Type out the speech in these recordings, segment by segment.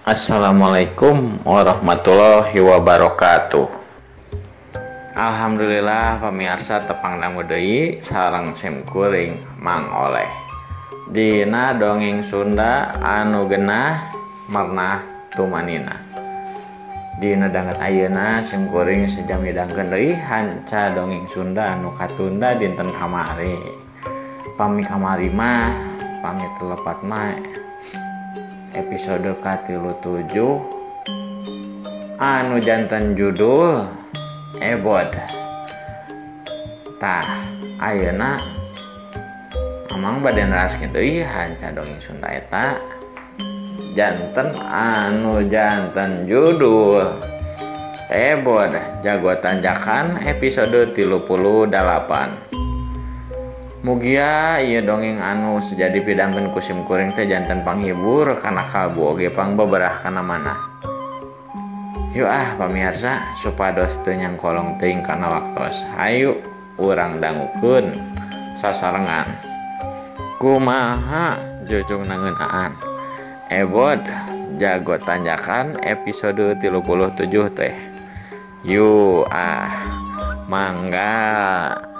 Assalamualaikum warahmatullahi wabarakatuh. Alhamdulillah pemirsa tepang dangu deui sareng sim kuring Mang Oleh. Dina dongeng Sunda anu genah mernah tumanina. Dina danget ayeuna sim kuring sejam midangkeun deui hanca dongeng Sunda anu katunda dinten kamari. Pami kamari mah pami telepat mah episode ka-37 anu janten judul Ebod. Tah ayeuna amang bade neraskeun deui hanca dongeng Sunda eta janten anu janten judul Ebod Jago Tanjakan episode 38. Mugia ieu dongeng anu sejadi pidangkeun ku sim kuring teh janten panghibur kana kalbu oge pangbeberah kana manah. Yuk ah pamirsa supados teu nyangkolong teuing kana waktos. Hayu urang dangukeun sasarengan. Kumaha jujung nangeunaan Ebod Jago Tanjakan episode 37 teh. Yuk ah mangga.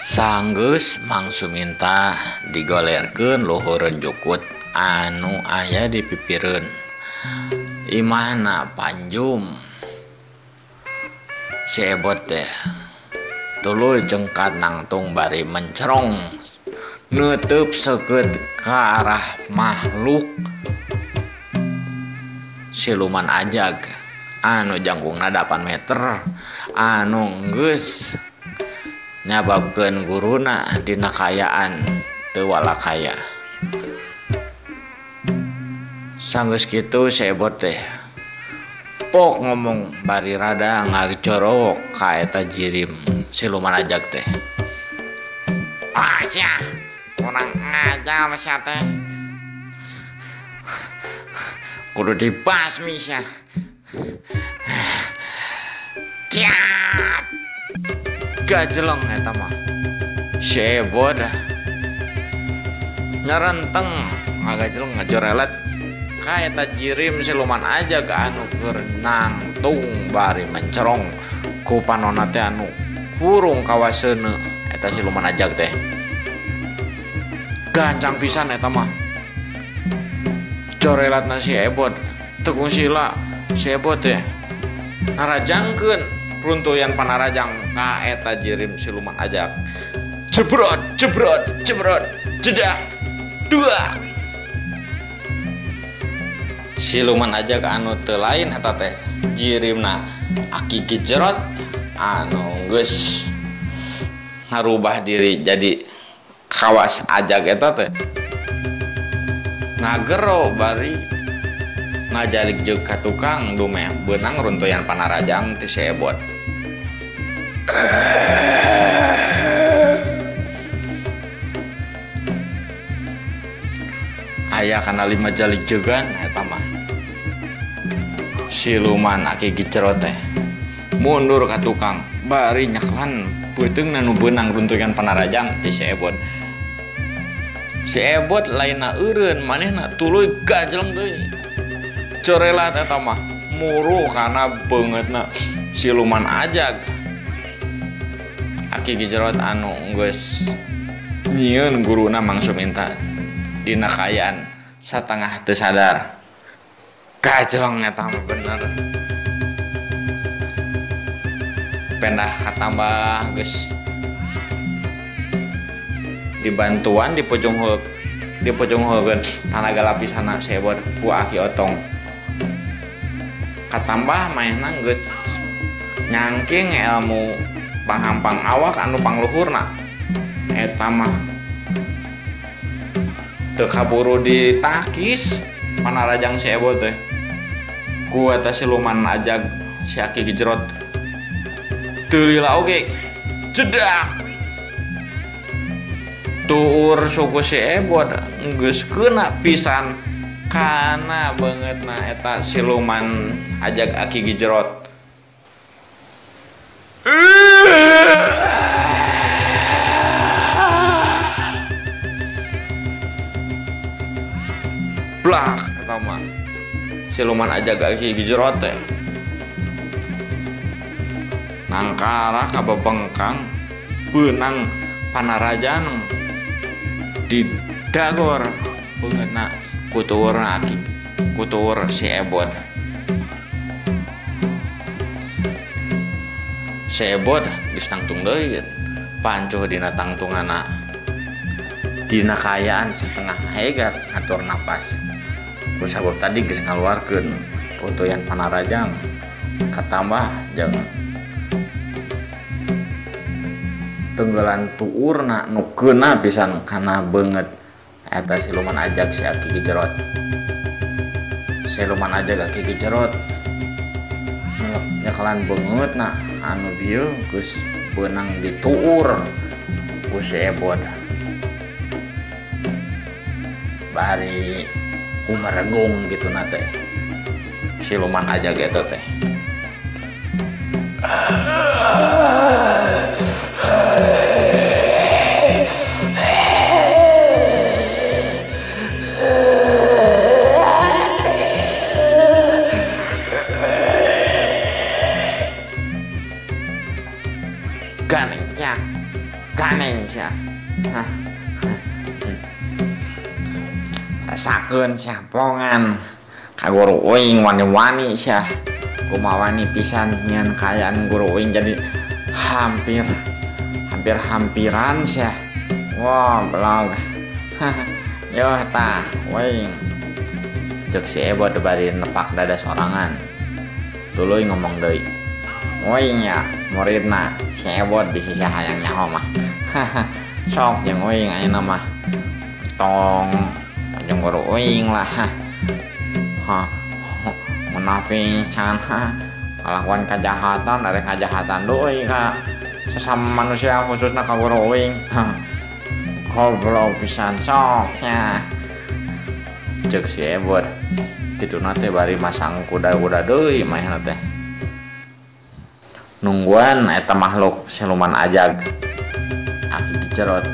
Sanggeus Mang Suminta digolerkeun luhureun jukut anu aya di pipireun imahna Panjum. Si Ebod teh tuluy cengkat nangtung bari mencerong neuteub seukeut ka arah makhluk siluman ajag anu jangkungna 8 meter anu geus nyababkeun guruna dina kayaan teu walakaya. Sanggeus kitu si Ebod teh pok ngomong bari rada ngajorowok ka eta jirim siluman ajag teh. Ah sia, kurang ajar sia teh. Kudu dibasmi sia. Ciap. Gajeleng eta mah. Si Ebod nyerenteng ngagajeleng ngajorelet ka eta jirim siluman ajag anu keur nangtung bari mencerong ku panonna teh anu kurung kawaseuneu eta siluman ajag teh. Gancang pisan eta mah. Corelatna si Ebod teu kungsila si Ebod teh ngarajangkeun runtuyan panarajang ka eta jirim siluman ajag. Jebrot jebrot jebrot jedak dua. Siluman ajag anu teu lain eta teh jirimna aki gijerot anu geus ngarubah diri jadi kawas ajag eta teh ngagero bari ngajalik jeung ka tukang dumeh beunang runtuyan panarajang ti si Ebod. Aya kana 5 jalik jegan eta mah. Siluman aki gicerot teh mundur ka tukang bari nyeklan peuteungna nu beunang runtuyan panarajang ti si Ebod. Si Ebod lainna eureun manehna tuluy gajeleng deui. Corelat eta mah muru kana beungeutna siluman ajag. Aki gijerot anu geus nyieun guruna Mang Suminta dina kaayaan satengah teu sadar. Gajeleng eta mah bener. Pendah katambah geus dibantuan dipojongheulkeun tanaga lapisana si Ebod ku Aki Otong. Katambah manehna geus nyangking ilmu panghampang awak anu pangluhurna eta mah teu kaburu ditakis panarajang si Ebod teh ku eta siluman ajag si Aki Gijerot teu lila oge jedak tuur suku si Ebod geus keuna pisan kana beungeutna eta siluman ajag Aki Gijerot. Blak Eta mah siluman ajag Aki Gijrot teh nangkara kabebengkang beunang panarajang di dagor beungeutna kutuurna aki kutuur si Ebod. Si Ebod geus tangtung deui pancuh dina tangtunganna dina kaayaan setengah hegat ngatur napas. Ku sabab tadi geus ngaluarkeun untuyan panarajang katambah jeung tenggelan tuurna nu keuna pisan kana beungeut eta siluman ajag si Aki Gijrot. Siluman ajag Aki Gijrot nyekalan beungeutna anu bieu geus beunang dituur ku si Ebod. Bari kumeregung gitu na teh siluman ajag eta teh. Ganeng sia. Rasakeun sia pongan ka guru uing wani-wani sia. Kumaha wani pisan nyian kaayaan guru uing jadi hampir-hampiran sia. Wah, goblok. Yo tah, uing. Ceuk si Ebod bari nepak dada sorangan. Tuluy ngomong deui. Uing ya, muridna si Ebod bisa sia hayang nyaho mah. Sok jeung uing ayeuna mah. Tong jeung guru uing lah. Hah. Munafisan kalakuan kejahatan dari kejahatan deui ka sesama manusia khususna ka guru uing. Goblok pisan sok sia. Ceuk si Ebod. Kituna teh bari masang kuda-kuda deui manehna teh. Nungguan eta makhluk siluman ajag Aki Gijrot.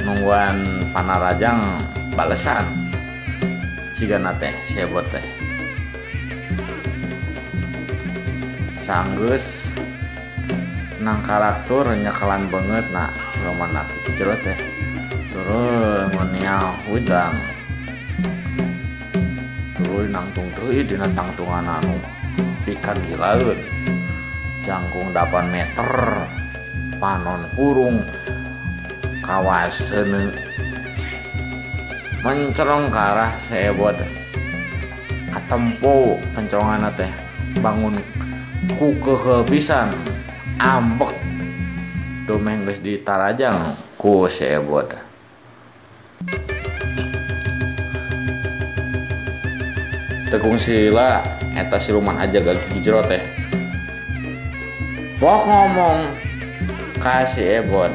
Nungguan panarajang balesan cigana teh si Ebod teh. Sanggeus nang karakter nyekelan beungeutna siluman Aki Gijrot teh. Turun ngunial hudang. Tuluy nangtung deui dina tangtungan anu pikagilaeun. Jangkung 8 meter panon hurung kawaseun mencerong ke arah si Ebod. Katempo penconganna teh bangun ku keuheul pisan ambek domeh geus ditarajang ku si Ebod. Tekung sila eta siluman ajag Aki Gijrot teh. Pok ngomong ka si Ebod.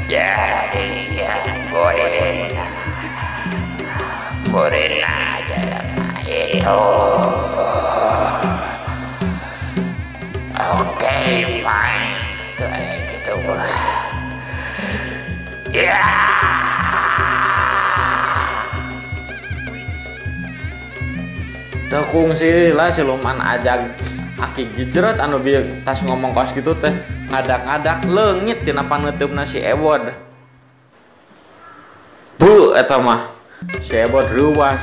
Jadi sia muridna jelema itu. Oke, fine. Tuh gitu lah. Ya. Tekung sila siluman ajag Aki Gijrot anu bieu tas ngomong kos kitu teh ngadak-ngadak leungit tina paneuteup si Ebod. Bu eta mah si Ebod reuwas.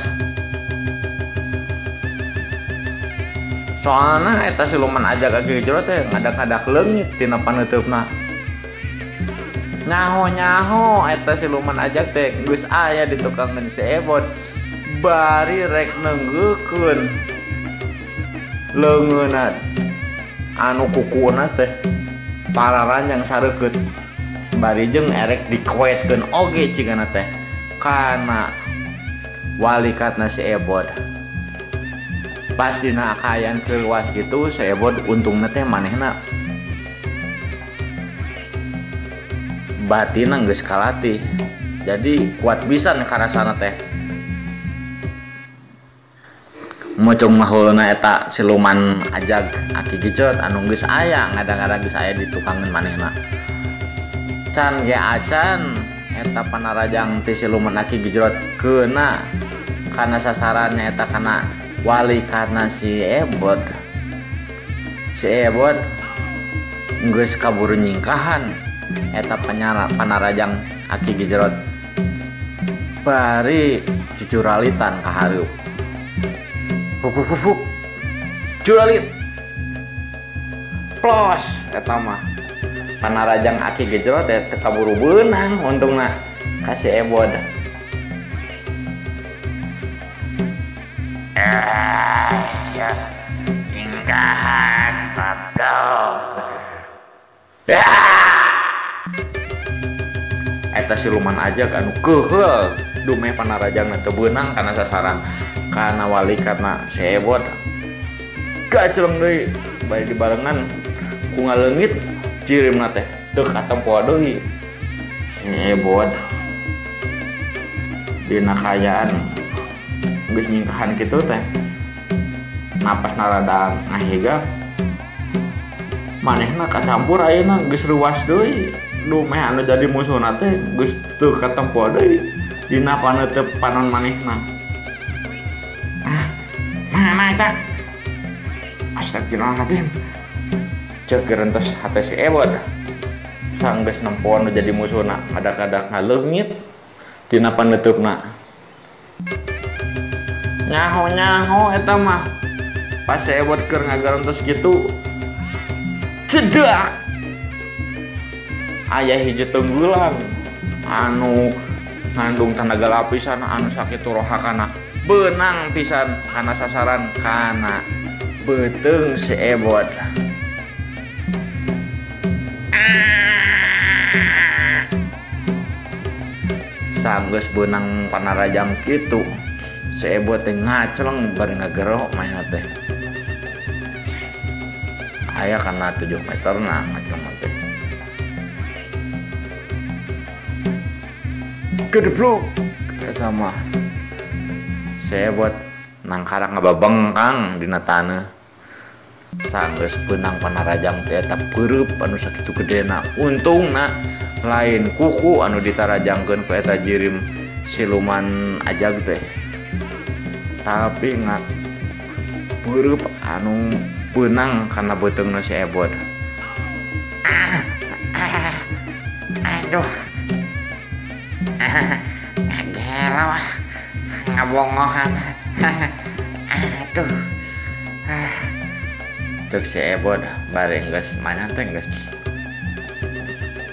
Soalna eta siluman ajag Aki Gijrot teh ngadak-ngadak leungit tina paneuteup. Nyaho-nyaho eta siluman ajag teh geus aya di tukangeun si Ebod. Bari rek nenggeukeun leungeunna anu kukuna teh pararanjang sareukeut bari jeung erek dikoetkeun oge cigana teh kana walikatna si Ebod. Pas dina kaayaan keluas gitu si Ebod untungna teh manehna batinna geus kalatih jadi kuat pisan karasana teh. Mocong maholna eta siluman ajag Aki Gijrot anu geus aya ngadak-ngadak geus aya di tukangeun manehna. Can ge acan eta panarajang ti siluman aki gejrot keuna kana sasarannya eta kana wali kana si Ebod. Si Ebod geus kaburu nyingkahan eta panarajang aki gejrot bari cucuralitan ka hareup. Huk huk huk. Curalit. Plos eta mah. Panarajang aki gejrot teh teu kaburu beunang untungna ka si Ebod. Ya, nyingkahan goblok. Eta siluman ajag anu keuheul dumeh panarajangna teu beunang kana sasaran kana wali kana si Ebod. Gacleng deui bari dibarengan ku ngaleungit jirimna teh teu katempo deui. Si Ebod dina kaayaan geus nyingkahan kitu teh napasna rada ngahigap manehna kacampur ayeuna geus ruas deui dumeh anu jadi musuhna teh geus teu katempo deui dina paneuteup panon manehna. Ah, mana eta? Astagfirullahaladzim. Cek gerentos hate si Ebod. Sanggeus nempo anu jadi musuhna ngadak-ngadak ngaleungit dina paneutupna. Nyaho-nyaho eta mah. Pas si Ebod keur ngagarentos kitu cedak. Aya hiji tenggulan anu ngandung tanaga lapisan anu sakitu rohakana beunang pisan kana sasaran kana beuteung si Ebod. Sanggeus beunang panarajang kitu si Ebod teh ngacleng bari ngagero manehna teh. Aya kana 7 meter na ngacleng teh. Gedeblok eta mah. Si Ebod nangkarak ngababengkang dina taneuh. Sanggeus beunang panarajang teh eta peureub anu sakitu gedena. Untungna lain kuku anu ditarajangkeun ku eta jirim siluman ajag teh. Tapi nga peureub anu beunang kana beuteungna si Ebod. Aduh. Gelo ngabongohan. Aduh. Cek si Ebod bari geus mana teh geus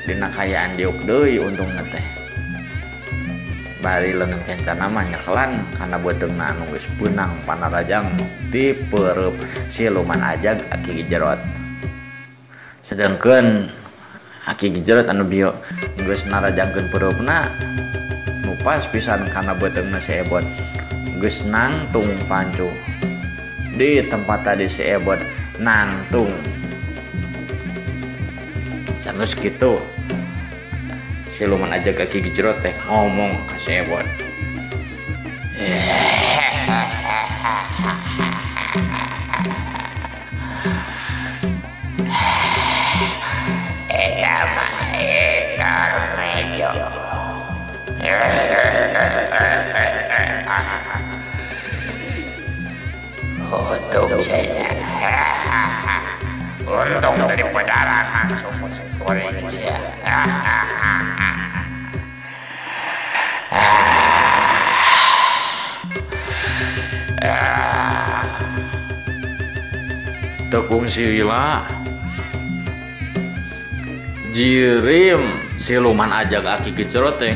dina kaayaan diuk deui untungna teh. Bari leungeun kencana mah nyekelan kana beuteungna anu geus beunang panarajang ti peureub siluman ajag aki gejrot. Sedengkeun aki gejrot anu bieu geus narajangkeun peureubna nu pas pisan kana beuteungna si Ebod geus nangtung pancu di tempat tadi si Ebod nangtung. Sanes kitu siluman ajag aki gejrot teh ngomong ka si Ebod. Eta mah ekor mejo. Untung saja. Untung dari pedaran langsung musuh polisi. Tekung sila jirim siluman ajag aki gejrot teh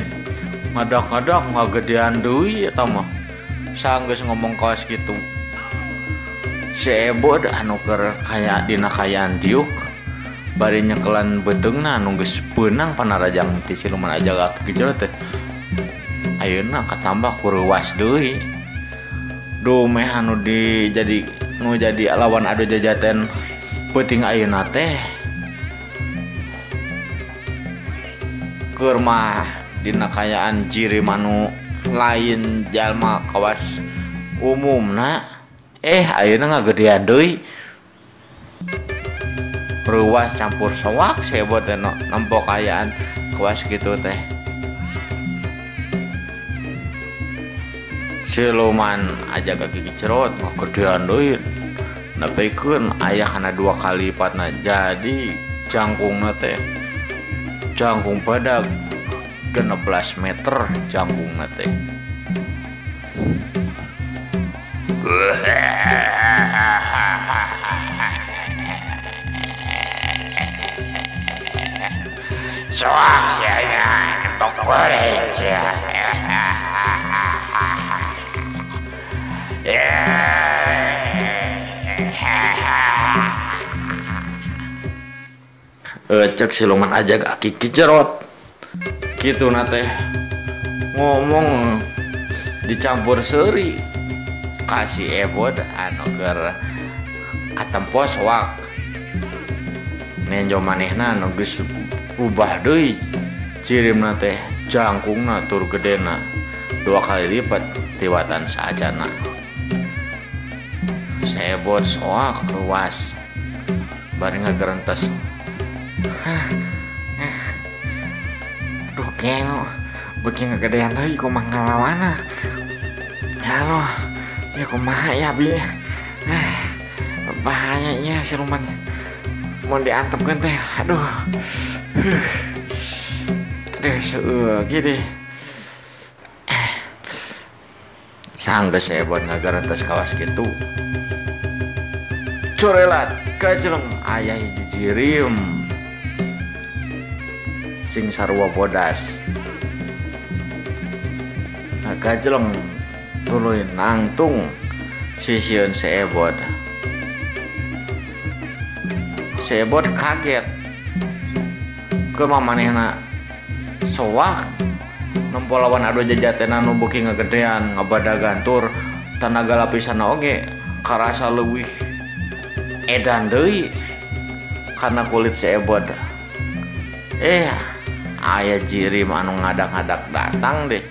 ngadak-ngadak ngagedean deui eta mah. Sanggeus ngomong kawas kitu si Ebod anu keur kaya dina kayaan diuk bari nyekelan beuteungna anu geus beunang panarajang ti siluman ajag aki gejrot teh ayeuna katambah ku reuwas deui. Dumeh anu di jadi nu jadi lawan adu jajaten peuting ayeuna teh keur mah dina kayaan jirim anu lain jalma kawas umumna ayeuna ngagedean deui. Reuwas campur soak si Ebod teh nempo kayaan Kawas kitu teh. Siluman aja kaki cerot ngagedean deui. Nepikeun aya kana 2 kali lipatna jadi jangkungna teh jangkung badag 16 meter jangkungna teh. Soak sia nembok goreng sia. Cek siluman aja kaki kicerot gitu na teh ngomong dicampur seuri kasih ebod anu keur katempo soak nenjo manehna anu geus rubah deui cirimna teh jangkungna tur gedena 2 kali lipat tiwatan saacana. Sebot soak ruas bari ngagerentes. Aduh keno beuki ngagedean deui kumaha ngalawana. Halo, ya kumaha ya bi. Bahayanya siluman mau diantepkeun teh. Aduh. Aduh seueuk gini. Sanggeus ebon ngagarentos kawas kitu. Corelat kajeleng aya hiji jirim sing sarua bodas. Nah, kajeleng tuluy nangtung sisieun si Ebod. Si Ebod kaget. Kumaha manehna soak nempo lawan adu jajatena nu beuki ngagedean ngabadagan tur tanaga lapisanna oge karasa leuwih edan deui kana kulit si Ebod. Aya jirim anu ngadak-ngadak datang deh.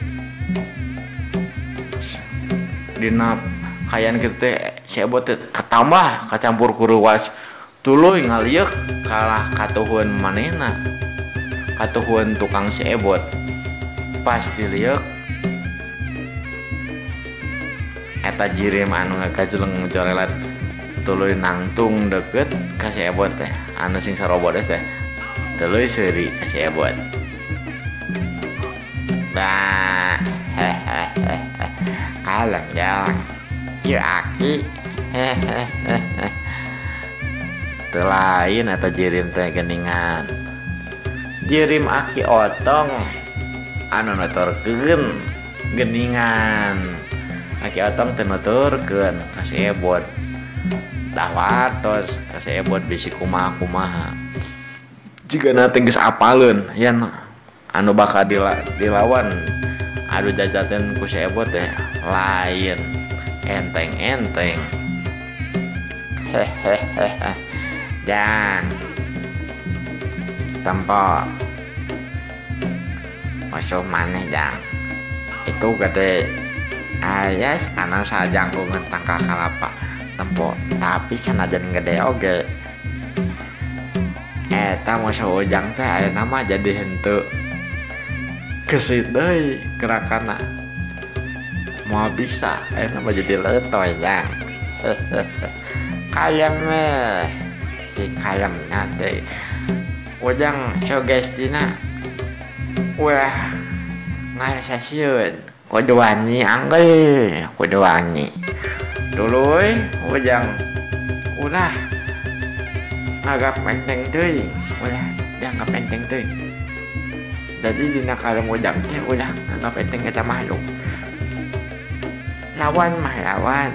Dina kayan kitu teh si Ebod teh katambah kacampur ku reuas tuluy ngalieuk kalah katuhun manehna. Katuhun tukang si Ebod. Pas dilieuk eta jirim anu ngagajeleng corelat tuluy nangtung deket ka si Ebod teh anu sing sarobodes teh tuluy seuri ka si Ebod. Bah, kalem jang, ieu aki. Teu lain eta jirim teh geuningan. Jirim aki otong anu nuturkeun geuningan. Aki otong teh nuturkeun ka si Ebod. Dah watos ka si Ebod bisi kumaha-kumaha. Jigana teh geus apaleun yen anu bakal dilawan adu jajaten ku si Ebod teh lain enteng-enteng. Hehehe. Jang. Tempo. Musuh maneh jang. Itu gede. Aya kana sajangkungan tangkal kalapa. Tempo, tapi sanajan gede oge. Eta musuh ujang teh ayeuna mah jadi henteu gesit deui gerakanna. Moal bisa ayeuna mah jadi letoy jang. Kalem meh. Si kalemna teh. Ujang sugestina ulah ngarasa sieun. Kudu wani anggel, kudu wani. Tuluy ujang ulah nganggap enteng teuing, ulah dianggap enteng teuing. Jadi dina kalem ujang teh ulah nganggap enteng eta makhluk. Lawan mah lawan,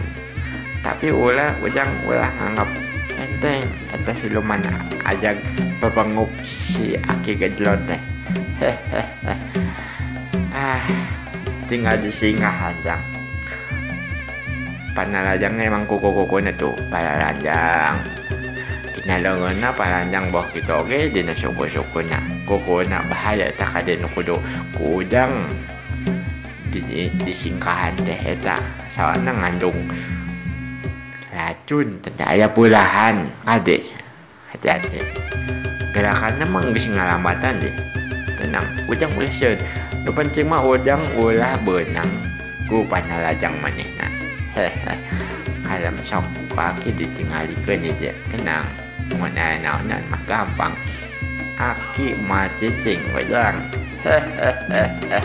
tapi ulah ujang ulah nganggap enteng eta siluman ajag bebengup si aki gejlon teh. Ah, tinggal disingah jang. Panalajangnya emang kuku-kukuna tuh palanjang. Dina leungeunna palanjang boh kitu oge dina suku-sukuna. Kukuna bahaya eta kade nu kudu ku ujang disingkahan teh eta soalna ngandung racun teh aya pulahan kade. Hati-hati. Gerakanna mah geus ngalambatan deh. Tenang, ujang ulah sieun. Nu penting mah ujang ulah beunang ku panalajang manehna. Hehe. Kalem sok ku aki ditinggalikeun ieu. Tenang, mun aya naonan mah gampang. Aki mah cicing ujang. Hehehe.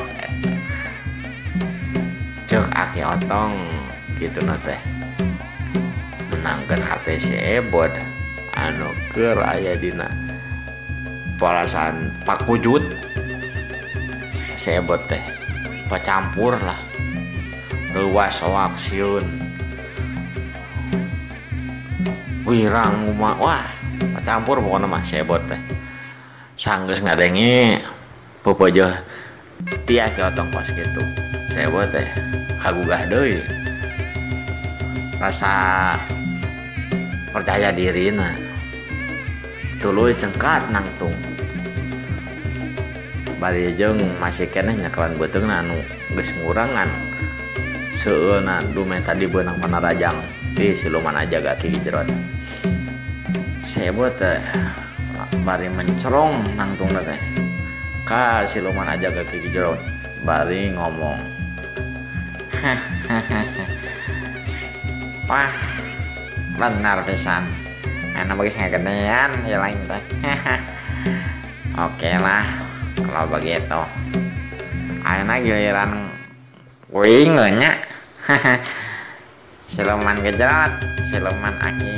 Cek Aki Otong gitu na teh. Menangkeun hate si Ebot anu keur aya dina perasaan pakujut. Si Ebot teh pacampur lah, reuwas soak sieun, wirang mah, wah pacampur pokona mah si Ebot teh. Sanggeus ngadenge pepejoh ti Aki Otong kos kitu, si Ebot teh kagugah deui rasa percaya dirina, tuluy cengkat nangtung. Bari jeung masih keneh nyekelan beuteungna anu geus ngurangan seueurna dumeh tadi beunang panarajang di siluman aja gaki gijerot. Si Ebot teh bari mencerong nangtungna teh ka siluman aja gaki gijerot, bari ngomong, Wah, benar pisan. Enak bagus ngegedean ya lain teh. Oke lah, kalau begitu. Ayeuna giliran kuing nya. Siluman gejerot, siluman aki,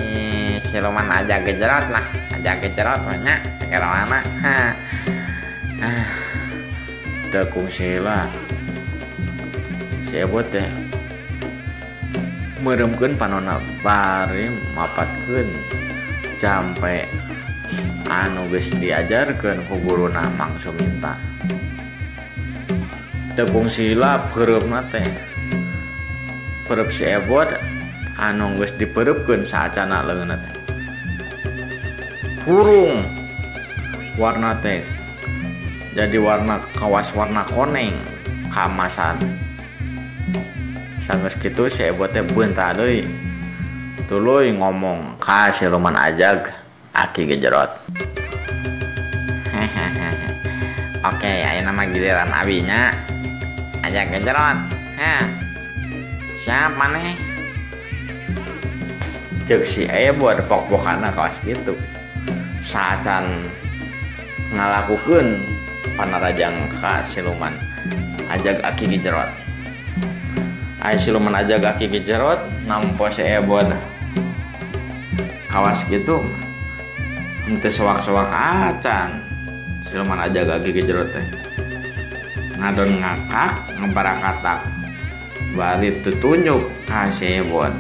siluman aja gejerot lah, aja gejerot nya negara mana. Teu kungsi lah. Si Ebot teh meureumkeun panonna bari mapatkeun jampe anu geus diajarkeun ku guruna Mang Suminta. Teu kungsi lah peureupna teh. Peureub si Ebot anu geus dipereupkeun saacana leungeunna teh. Hurung warna teh jadi warna kawas warna koneng kamasan. Sanggeus kitu si Ebot teh beunta deui. Tuluy ngomong ka siluman ajag Aki Gejerot. Oke, ayeuna mah giliran abinya. Ajag Gejerot. Heh. Siap maneh? Ceuk si Ebot pok-pokana kawas kitu. Saacan ngalakukeun panarajang ka siluman ajag Aki Gejerot. Ai siluman ajag Aki Gejerot nampo si Ebot kawas gitu henteu soak-soak acan. Siluman ajag Aki Gejerot teh ngadon ngakak ngebarakatak bari tutunjuk ka si Ebot.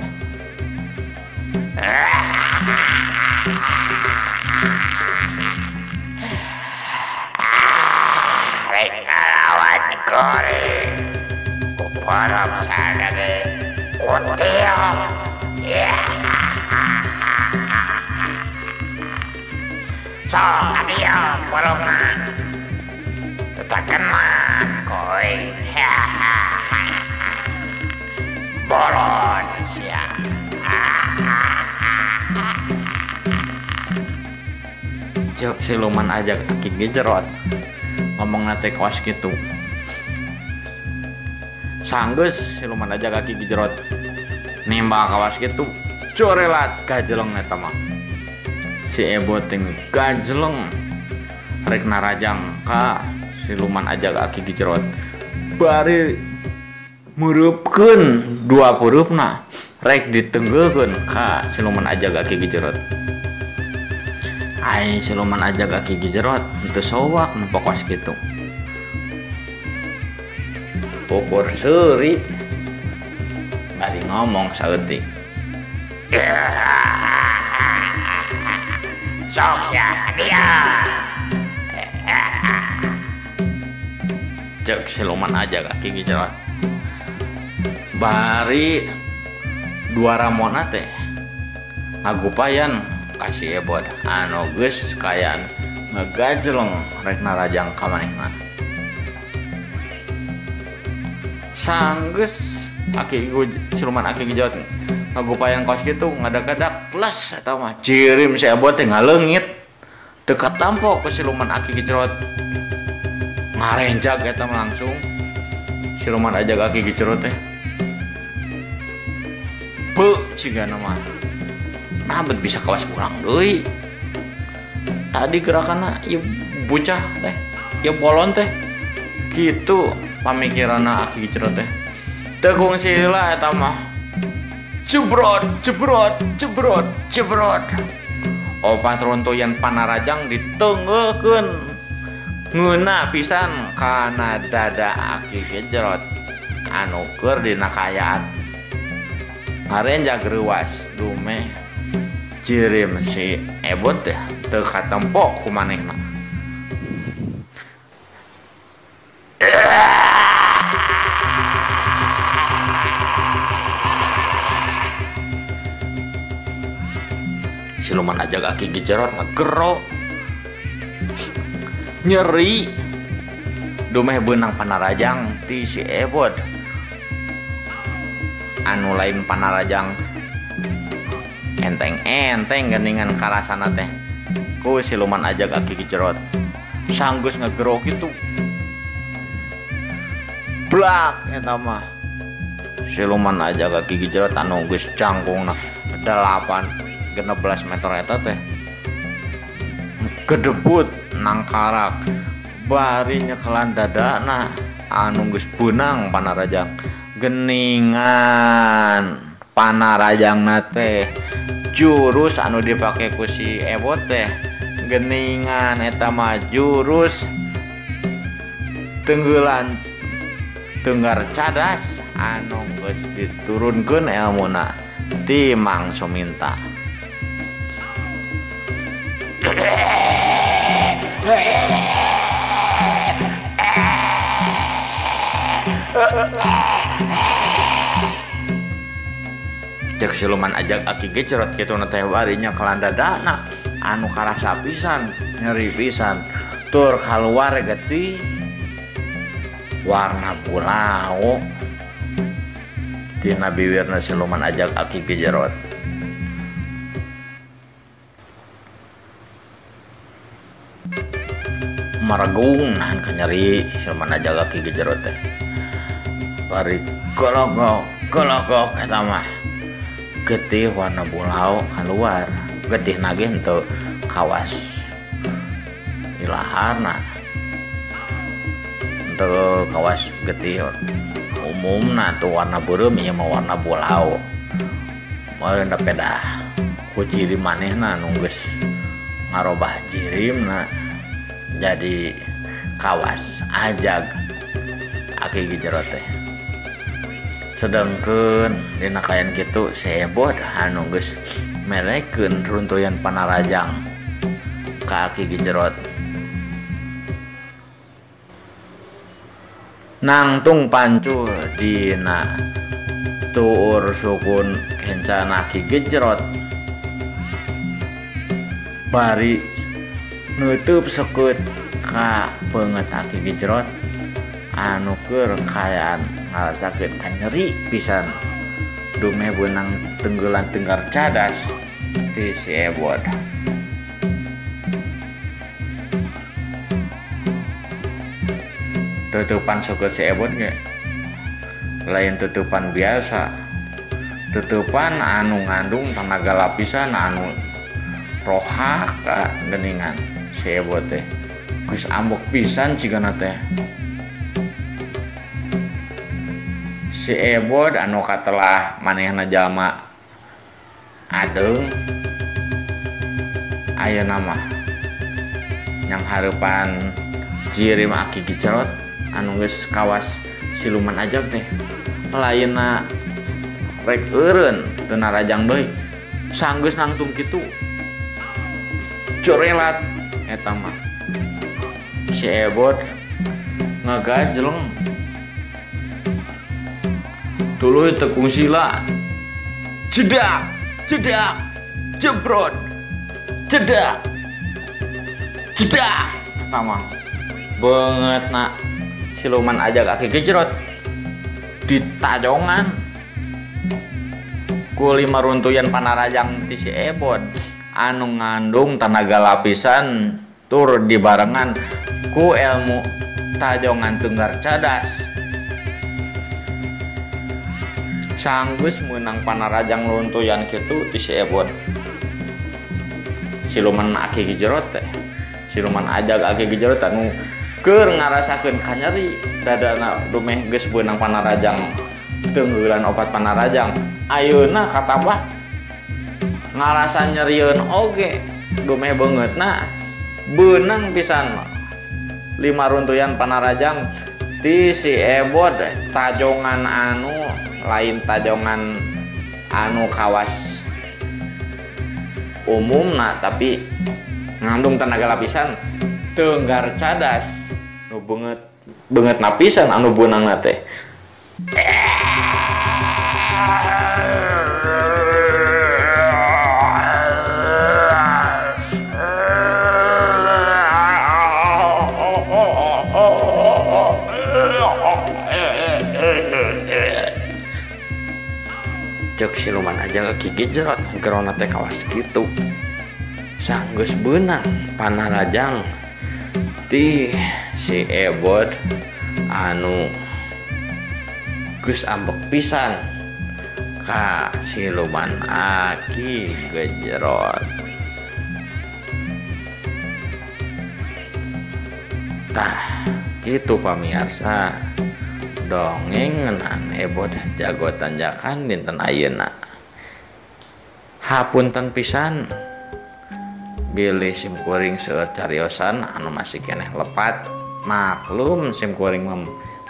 Rek ngalawan kuring kuporop sagede kutil. Sok adieu porongna teu kena kuring. Bolon sia. Ceuk siluman ajag Aki Gejerot ngomongna teh kawas kitu. Sanggeus siluman ajag Aki Gejerot nimbak kawas kitu, corelat gajeleng eta mah. Si Ebot teh gajeleng rek narajang ka siluman ajag Aki Gejerot. Bari meureupkeun dua peureupna rek ditenggeulkeun ka siluman ajag Aki Gejerot. Ai siluman ajag Aki Gejerot henteu sowak nu pokos kitu. Ukur seuri bari ngomong saeutik. Sok sia dia. Ceuk siluman ajag Aki Gejerot. Bari dua ramona teh ngagupayan ka si Ebot anu geus kaayaan ngagajeleng rek narajang ka manehna. Sanggeus aki siluman Aki Gejerot ngagupayan kos kitu ngadagedak plus eta mah cirim si Ebot teh ngaleungit teu katampo ku siluman Aki Gejerot. Ngarenjag eta langsung siluman ajag Aki Gejrot teh. Beuh cigana mah. Nah bet bisa kelas urang deui. Tadi gerakanna ieu bocah teh, ieu bolon teh. Kitu pamikiranna Aki Gejrot teh. Teu kungsi heula eta mah. Jebrot, jebrot, jebrot, jebrot. Opat runtuyan panarajang ditenggeukeun. Ngeuna pisan kana dada Aki Gejrot anu keur dina kaayaan. Ngarenjag reuwas dumeh jirim si Ebot teh teu katempo ku manehna. Siluman ajag Aki Gejrot ngegero nyeri dumeh beunang panarajang ti si Ebot anu lain panarajang enteng-enteng geningan karasana teh ku siluman ajag Aki Gejrot sanggeus ngegero kitu blak eta mah siluman ajag Aki Gejrot anu geus cangkungna 8 16 meter eta teh kedebut nangkarak bari nyekelan dadana anu geus beunang panarajang geningan panarajangna teh jurus anu dipake ku si Ebot teh geningan eta mah jurus tenggelan tenggar cadas anu geus diturunkeun elmuna ti Mang Suminta. Cek siluman ajag Aki Gejrot kitu na teh bari nyekelan dadana anu karasa pisan nyeri pisan tur kaluar getih warna pulau tina biwirna siluman ajag Aki Gejrot. Maragung nahan kanyeri siluman ajag Aki Gejrot teh bari gologok gologok eta mah getih warna bulau keluar getih nagih henteu kawas ilaharna henteu kawas getih umumna tuh warna beureum ieu mah warna bulau meureun da pedah ku ciri manehna nu geus ngarobah jirimna jadi kawas ajag Aki Gejrot teh. Sedangkeun dina kaayaan kitu si Ebot anu geus merekeun runtuyan panarajang ka Aki Gejrot nangtung pancul dina tuur sukun kencana Aki Gejrot bari nutup sekut ka beungeut Aki Gejrot anu keur kaayaan ngarasakeun kanyeri pisan dumeh beunang tenggelan tenggar cadas ti si Ebot. Tutupan sukut si Ebot ge lain tutupan biasa, tutupan anu ngandung tenaga lapisan anu rohaka geningan si Ebot teh geus ambek pisan cigana teh. Si Ebot anu katelah manehna jalma adeung ayeuna mah yang hareupan jirim Aki Gejrot anu geus kawas siluman ajag teh lainna rek eureun teu narajang deui sanggeus nangtung kitu corelat eta mah si Ebot ngagajleng tuluy tekung sila jedak jedak jebrot jedak jedak eta mah beungeutna siluman ajag Aki Gejrot ditajongan ku lima runtuyan panarajang ti si Ebot anu ngandung tenaga lapisan tur dibarengan ku ilmu Tajongan tenggar cadas. Sanggeus meunang panarajang runtuyan kitu ti si Ebot. Siluman Aki Gejrot teh. Siluman ajag Aki Gejrot anu keur ngarasakeun kanyeri dadana dumeh geus beunang panarajang tenggeulan opat panarajang. Ayeuna katabah ngarasa nyerieun oge dumeh beungeutna beunang pisan 5 runtuyan panarajang ti si Ebot. Tajongan anu lain tajongan anu kawas umumna tapi ngandung tenaga lapisan tenggar cadas nu beungeut beungeut napisan anu beunangna teh. Cek siluman aja Ki Gejrot gerona teh kawas kitu. Sanggeus beunang panarajang ti si Ebot anu geus ambek pisan ka siluman Aki Gejrot. Tah kitu pamirsa dongeng ngeunaan Ebot jago tanjakan dinten ayeuna. Hapunten pisan bilih simkuring seueur cariosan anu masih keneh lepat. Maklum simkuring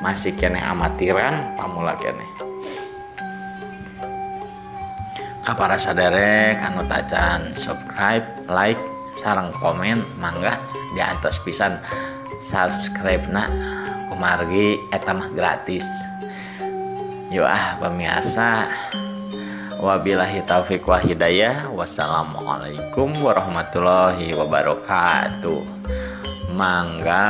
masih keneh amatiran pamula keneh. Ka para saderek anu tacan subscribe, like, sareng komen mangga diantos pisan subscribe-na kumargi eta mah gratis. Yo ah pemirsa, wabillahi taufik wal hidayah. Wassalamualaikum warahmatullahi wabarakatuh. Mangga.